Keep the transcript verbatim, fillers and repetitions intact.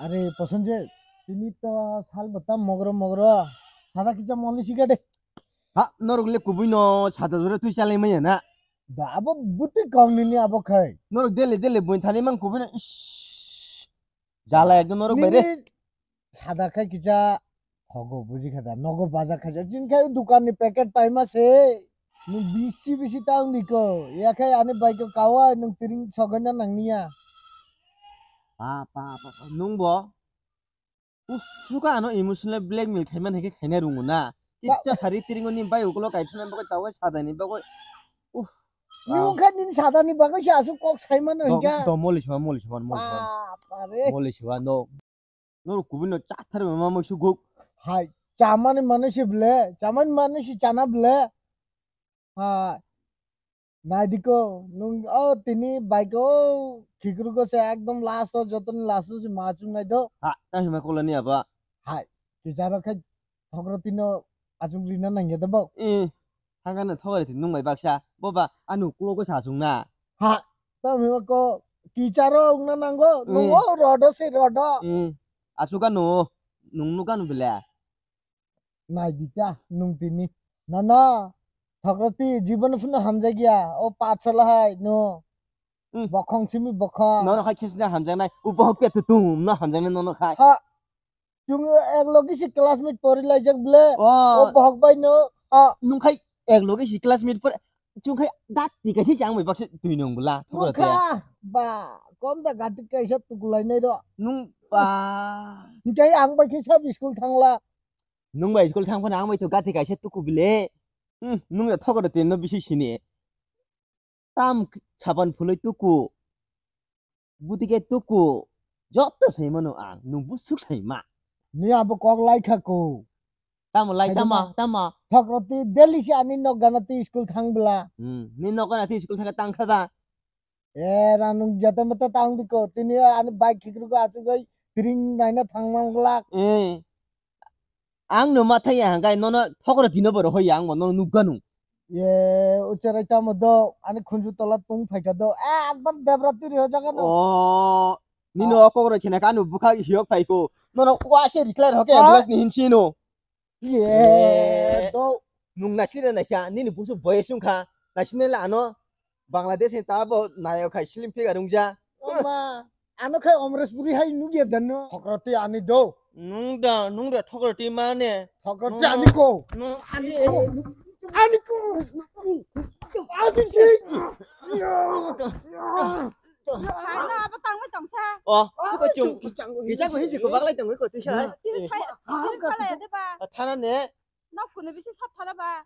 Are Prosenjit, tini to sal bwtam mogro mogro. Sada kisa moli siga de. Ha, norok le kubui no sada jora twi chalai maya na. Da abo buti kong nini abo khai. Norok dele dele buin thani mang kubui no. Ish. Jala ekdom norok bai re. Nini sada khai kisa hogo buji kha da. Nogo baja khaja. Jin khai dukan ni packet pai ma se. Nung bisi bisi ta wng di ko. Ya khai ani bai ko kawa nung tiring sogai na nang niya. Pa, pa, pa, pa. Nung bo? Uff, suka ano emotional blackmail khai man hai khe khaina rungo na. Ba- Kicha sari tiringo ni bai ugulo kaithana bagwi tawa sadani bagwi. Uff. Nung kha nini sadani bagwi se asuk kok sai mano Do, hingka. Do moli swa, moli swa, moli swa. Ba, pa re. Moli swa no. Noro kubui no chathar ma ma suguk. Hai, chamani manu se ble, chamani manu se chana ble. Ha, naidiko, nung o tini bike o khikrugo se ekdom last o jotoni last o se ma chungnai do. Ha, ta hima kolani aba. Hai, kicharo khai thokro tino achuk rina nangya do bo. Eh, thangano thokro tini nung bai baksa. Boba, anu kulo ko sa chungna. Ha, ta hima ko kicharo ungna nango. Nung Eh. O rodo se rodo. Eh, asukano, nung nukano bile. Naidita nung tini. Nono, thokroti, jibono phano hamjakya. O pathsala hai, no. Hmm. Bokhong simi bokhong. Nono hai khesna hamjaknai. O bohok pet tum no hamjaknai nono khai. Ha. Chung ek logi si classmate pori laijak ble. Oh. O bohok bai no. Ha. Nung khai ek logi si classmate por. Chung khai gati kaisa chang bai baksa tui nung bula. Thokroti. Nukha. Ba, kom da gati kaisa tukulai nai ro. Nung ba. Hikai ang bai khe sab school thangla. Nung bai school thang phano ang bai to gati kaisa tuku bile. Hmm, nung ya thokroti no bisi sini. Tam sapan phuloi tuku. Butike tuku. Joto sai mano ang. Nung busuk sai ma. Ni abo kok lai kha ko. Tamo lai, hai tamo, dama. Tamo. Thokroti daily si ani nok gana ti school thang bla. Hmm, ni nok gana ti school thang tang kha ba. E, ra nung jata mata tang di ko. Tini ani bike khikru ko achu goi tiring naina thang mang glak. Eh. Ang no ma thaya hangkai nono thokroti no boro hoya ang bo nono nukganu. Ye, ucharai tamo do, ani khunju tola tung phaika do. Eh, akbar debra tiri ho jaga no. Oh, nino kokro khina kanu bukha hiok phaiko. Nono wa se declare hoke ambulance ni hinsi no. Ye, eh, do. Nung nasire naikha, nini busu boyes wngkha. Nasinela ano Bangladesh ni tabo nayok khai slim figure wngja. Oma, ano khai Omres puri hai nugya dan no. Thokroti ani do. Nung da, nung da thokroti mane. Thokroti ani ko. Nung ani ko. Ani ko. Ani ki. Ano abo tangma tongsa. Oh, ko chung. Kisa ko hisi ko baglai tong ko tisa. Tiri khai, tiri khala ya deba. Thana ne. Nok kuno bisi sap thara ba.